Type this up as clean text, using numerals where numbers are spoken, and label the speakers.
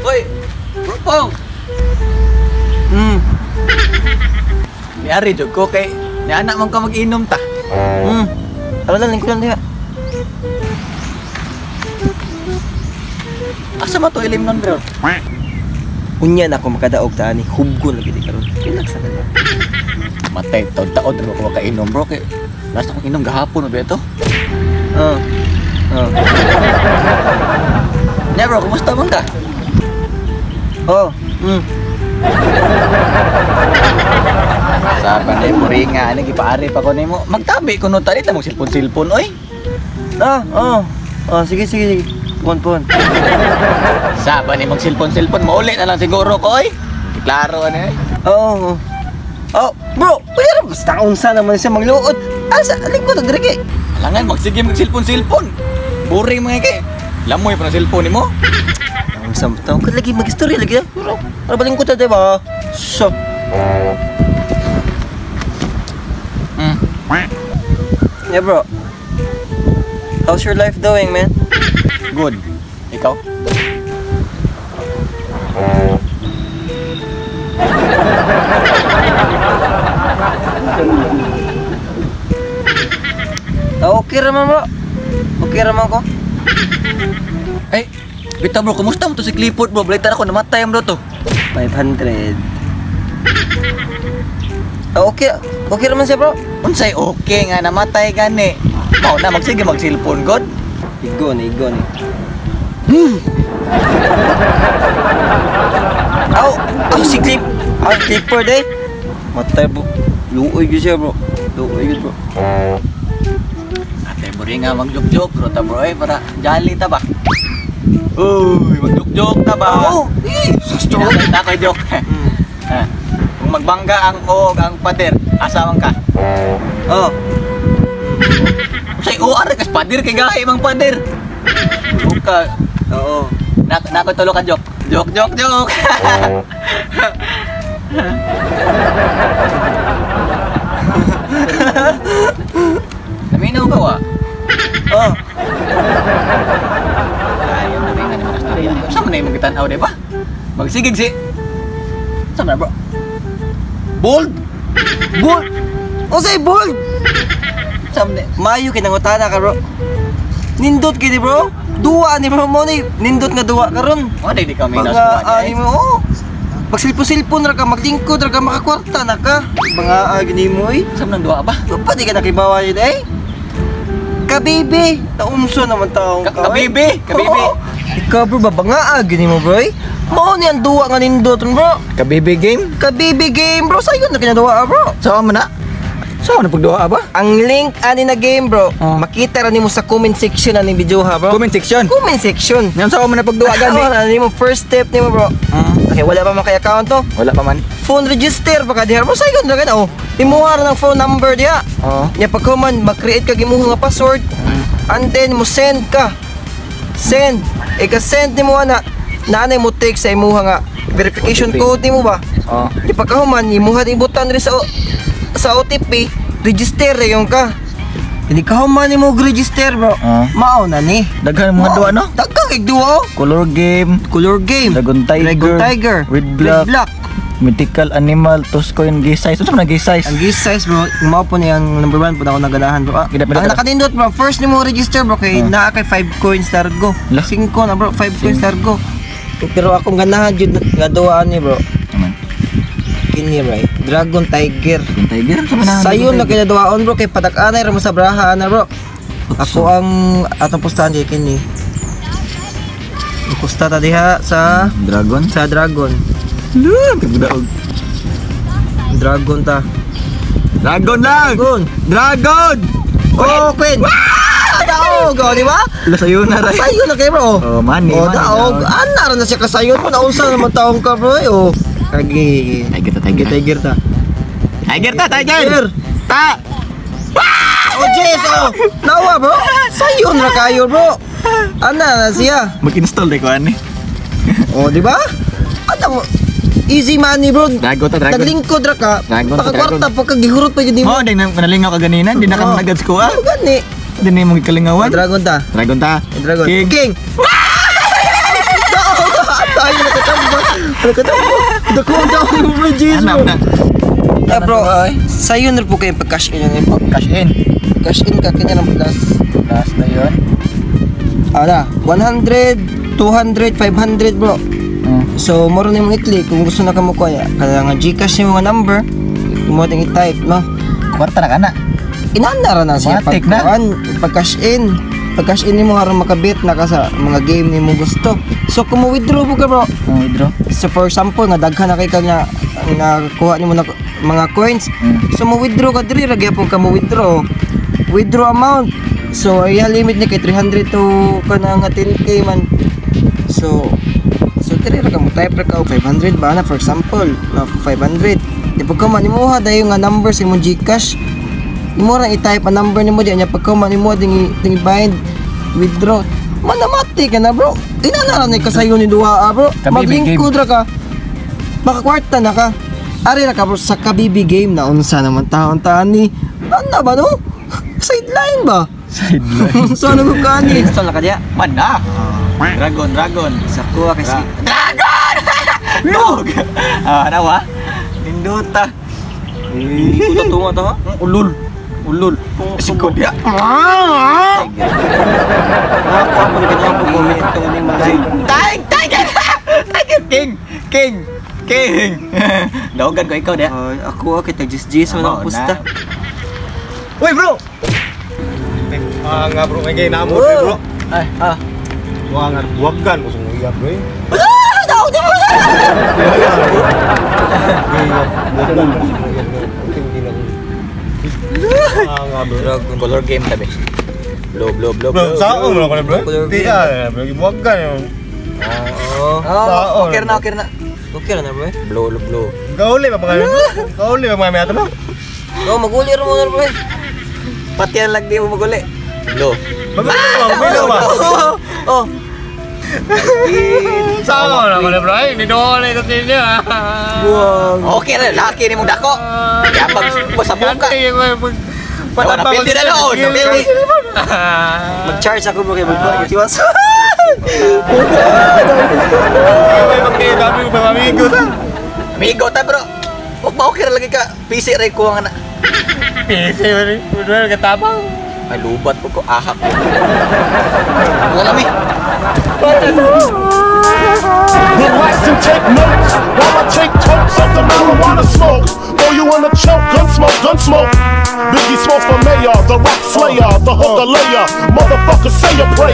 Speaker 1: Hoy, bro Pong. Niari jud ko kay niana man ka mag-inom ta.
Speaker 2: Tara lang, lingkod lang diha.
Speaker 1: Asa man to ilim nun, bro?
Speaker 2: Unya na ako makadaog ta ani, hubgon lagi di karon. Relax na ka.
Speaker 1: Matay taon-taon ra ko makainom, bro, kay last akong inom gahapon ba ito?
Speaker 2: Oh. Oh.
Speaker 1: Nya bro, kumusta man ka?
Speaker 2: Oh.
Speaker 1: Sa panday puringa ani gipaari pa ko nimo. Magtabi kuno ta dito mag silpon-silpon oy.
Speaker 2: Ah, oh. Oh, sige sige sige. Pon pon.
Speaker 1: Sa ba ni mag silpon-silpon mauli na lang siguro ko oy. Klaro ani.
Speaker 2: Oo. Oh, oh. Bro, kuya basta unsa naman siya magluod. Asa lingkod na diri kay.
Speaker 1: Alangan magsige mag silpon-silpon. Boring mga kay. Lamoy pa ng silpon nimo.
Speaker 2: Unsa man taon ka lagi mag-istorya lagi. Bro, para balingkod ta, diba? So, Yeah, bro. How's your life doing, man?
Speaker 1: Good. Ikaw?
Speaker 2: Ah, okay raman, bro. Okay raman ko.
Speaker 1: Ay, bitaw bro, kumusta mo to si Clifford, bro? Balita ako, namatay bro to.
Speaker 2: 500. Ah, okay. Okay raman siya, bro.
Speaker 1: Unsay okay nga namatay gani. Mao na magsige mag cellphone god.
Speaker 2: Igo ni, igo ni. Aw, aw si Clip. Aw, Clifford eh. Matay, bro. Luoy gyud siya, bro. Luoy gyud, bro.
Speaker 1: Ate bro nga mag-joke-joke bro ta bro eh para jolly ta ba. Uy, mag-joke-joke ta ba?
Speaker 2: Oo. Eh, sa
Speaker 1: Kinahanglan na ko'y joke. Ah, kung magbangga ang og ang pader, asawan ka.
Speaker 2: Oh.
Speaker 1: Unsay OR kas pader kay gahi mang pader. Buka.
Speaker 2: Oo.
Speaker 1: Na na ko tulo ka joke. Joke joke joke. Naminaw ka wa?
Speaker 2: Oh.
Speaker 1: Ayaw na rin mga istorya. Saan mo na yung magtanaw, di ba? Magsigig si... Saan na, bro? Bold!
Speaker 2: Bold. Unsay bold?
Speaker 1: Saan na?
Speaker 2: Maayo kay nangutana ka, bro. Nindot kay di, bro. Duwa ni bro mo ni nindot nga duwa karon.
Speaker 1: O, di ka may
Speaker 2: Mga
Speaker 1: nasuwa
Speaker 2: ani mo, oh. Magsilpon-silpon ra ka, maglingkod ra ka, makakwarta na ka. Mga gini mo eh.
Speaker 1: Saan nang duwa ba?
Speaker 2: Pa di ka nakibawa yun eh. Kabibi, naunso naman taong ka.
Speaker 1: Kabibi, kabibi.
Speaker 2: Oo. Ikaw bro, babanga gini mo bro eh. Mao ni ang duwa nga nindot bro.
Speaker 1: Kabibi game?
Speaker 2: Kabibi game bro, sayon na kinaduwa bro.
Speaker 1: Saan mo na? Saan mo na pagduwa ba?
Speaker 2: Ang link ani na game bro,
Speaker 1: Oh.
Speaker 2: makita ra nimo sa comment section ani video ha bro.
Speaker 1: Comment section.
Speaker 2: Comment section.
Speaker 1: Yan saan mo na pagduwa gani?
Speaker 2: Ano na nimo first step nimo bro. Okay, wala pa man kay account to.
Speaker 1: Wala pa man.
Speaker 2: Phone register pa ka diha bro, sayon ra gani oh. Imuha ra ng phone number diha.
Speaker 1: Oo.
Speaker 2: Nya pagkuman mag-create ka imuha nga password. And then mo send ka. Send. Ika-send nimo ana. Naanay mo text sa imuha nga verification
Speaker 1: OTP.
Speaker 2: code nimo ba?
Speaker 1: Oo.
Speaker 2: Nya pagkahuman imuha ibutan diri sa OTP, register yung ka. Hindi ka human nimo og register bro.
Speaker 1: Oo.
Speaker 2: Mao na ni.
Speaker 1: Daghan mga duwa no?
Speaker 2: Daghan kay duwa oh.
Speaker 1: Color game,
Speaker 2: Color game.
Speaker 1: Dragon Tiger,
Speaker 2: Dragon Tiger,
Speaker 1: Red Black,
Speaker 2: Red Black.
Speaker 1: Mythical Animal, Toscoin, Gay Size. Ano man Gay Size?
Speaker 2: Ang gift size bro, mao po niya ang number 1 po na ako naganahan bro. Ah,
Speaker 1: Gina-
Speaker 2: ang nakanindot bro, first nimo register bro kay
Speaker 1: Ah.
Speaker 2: naa kay 5 coins largo.
Speaker 1: Lah.
Speaker 2: 5 na bro, 5 coins largo. Pero akong ganahan jud nga duwa ani bro.
Speaker 1: Naman.
Speaker 2: Kini bro, eh. Dragon Tiger.
Speaker 1: Dragon Tiger? Ano sa
Speaker 2: Sayon na kinaduwaon bro kay padak-anay ra mo sa braha ana bro. Ako ang atong pustahan di kini. Pusta ta diha sa
Speaker 1: Dragon?
Speaker 2: sa Dragon.
Speaker 1: Lu, kagdaog.
Speaker 2: Dragon ta.
Speaker 1: Dragon lang!
Speaker 2: Dragon.
Speaker 1: Dragon!
Speaker 2: Oh, Queen. Ah, daog, oh, di ba?
Speaker 1: Wala sayo na rin.
Speaker 2: Sayon na kay bro.
Speaker 1: Oh, money,
Speaker 2: Oh,
Speaker 1: money.
Speaker 2: daog. Ana ra na siya kasayon mo naunsa naman taong ka bro. eh, Oh. Kagi.
Speaker 1: Tiger ta, tiger.
Speaker 2: Tiger ta.
Speaker 1: Tiger ta, tiger! Ta!
Speaker 2: Oh, Jess, oh. Nawa bro. Sayon ra kayo bro. Ana na siya.
Speaker 1: Mag-install de ko ani.
Speaker 2: Oh, di ba? Ana mo. Easy money bro.
Speaker 1: Dragon ta, dragon.
Speaker 2: Naglingkod ra ka.
Speaker 1: Dragon ta,
Speaker 2: Pagkakwarta, pagkagihurot pa yun mo.
Speaker 1: Mo, ding nalingaw ka ganina, di na ka
Speaker 2: Oo.
Speaker 1: nagads ko ah.
Speaker 2: Oh, gani.
Speaker 1: Din imong gikalingawan.
Speaker 2: Dragon ta.
Speaker 1: Dragon ta.
Speaker 2: Dragon.
Speaker 1: King.
Speaker 2: King. Tayo nakatamba. Nakatamba. Dako ang dami mo, bro. Jesus,
Speaker 1: Ano
Speaker 2: bro.
Speaker 1: na?
Speaker 2: Ah, bro, sayo na po kayo pag-cash in yun.
Speaker 1: Cash in.
Speaker 2: Cash in ka, kanya ng plus.
Speaker 1: Last na yun.
Speaker 2: Ala, 100, 200, 500, bro. So, moro na yung i-click kung gusto na ka mo kuya. Kaya nga Gcash yung mga number, mo ting i-type, no?
Speaker 1: Kwarta na kana.
Speaker 2: Inana ra na siya
Speaker 1: Matik na.
Speaker 2: pag cash in. Pag cash in nimo aron makabit na ka sa mga game nimo gusto. So, kung mo withdraw po ka, bro,
Speaker 1: Oh, withdraw.
Speaker 2: so for example, nga daghan na kay ka nga nakuha nimo na mga coins. So mo withdraw ka diri ra gyapon ka mo withdraw. Withdraw amount. So ay limit ni kay 300 to kana nga 10K man. So diri ra ka mo type ra ka og 500 ba na, for example, na 500. Di pagka man imuha dayon nga number sa imong GCash. Imo ra i-type ang number nimo diyan nya pagka man imo ding bind withdraw. Manamati ka na, bro. Inana ra ni kasayo ni duha, ah, bro.
Speaker 1: Kabibi
Speaker 2: Maglingkod ra ka. Makakwarta na ka. Ari ra ka, bro, sa Kabibi game na unsa naman taon taan ni. Ano ba no? Sideline ba?
Speaker 1: Sideline.
Speaker 2: So ano ko kani? Install na ka diya?
Speaker 1: Man na. Dragon, dragon.
Speaker 2: Sa kuha kasi.
Speaker 1: Dragon! Lug! Ah, nawa? Nindota.
Speaker 2: Tunga to ha?
Speaker 1: Ulul. Ulul. Sikod ya.
Speaker 2: Ako ako ni kanya po comment ka na ning mga
Speaker 1: Tiger! Tiger! Tiger! King! King! King! Daogan ko ikaw diya.
Speaker 2: Ay, ako ah, kay tag jis man ang
Speaker 1: Amo na.
Speaker 2: pusta.
Speaker 1: Uy, bro!
Speaker 3: Ah, nga bro, kay namo bro.
Speaker 1: Ay, ah.
Speaker 3: Wa nga buwagan ko sa iya, bro. Eh.
Speaker 2: Ah, daog na mo!
Speaker 3: Buwagan ko sa iya, bro. Hindi lang. Ah, nga bro.
Speaker 1: Color game tabi. Blow, blow, blow,
Speaker 3: Bro,
Speaker 1: blow.
Speaker 3: saan mo na bro?
Speaker 2: Color
Speaker 3: Di
Speaker 2: game.
Speaker 3: ah, bro, buwagan yun.
Speaker 2: Oo.
Speaker 1: Oh, okay na, okay na.
Speaker 2: Okay ra na, bro.
Speaker 1: Blow, blow, blow.
Speaker 3: Kauli ba mga Kauli ba mga may ato no?
Speaker 2: Oh, maguli ra mo na, bro.
Speaker 1: Pati ang lag di mo maguli. Blow.
Speaker 3: Maguli ba? Maguli ba?
Speaker 2: Oh,
Speaker 3: Saan mo na bro? Ay, nidole ko sa inyo ah.
Speaker 2: buwag.
Speaker 1: Okay na, laki ni mong dako. Yabag sa buka.
Speaker 3: Ganti ko
Speaker 1: Wala, napildi na noon, napildi.
Speaker 2: Mag-charge ako, bro, kay magkuha. Tiwas.
Speaker 3: Ay, magkita ko pa amigo ta.
Speaker 1: Amigo ta, bro. Huwag ba okay ra lagi ka? PC ray ko nga na.
Speaker 3: PC bro, katabang.
Speaker 1: Ay, lubat po ko. Ahap. Wala mi.
Speaker 4: Relax and take notes while I take totes of the marijuana smoke. Throw you in a choke, gun smoke, gun smoke. Biggie Smalls for mayor, the rap slayer, the hooker layer. Motherfucker, say a prayer.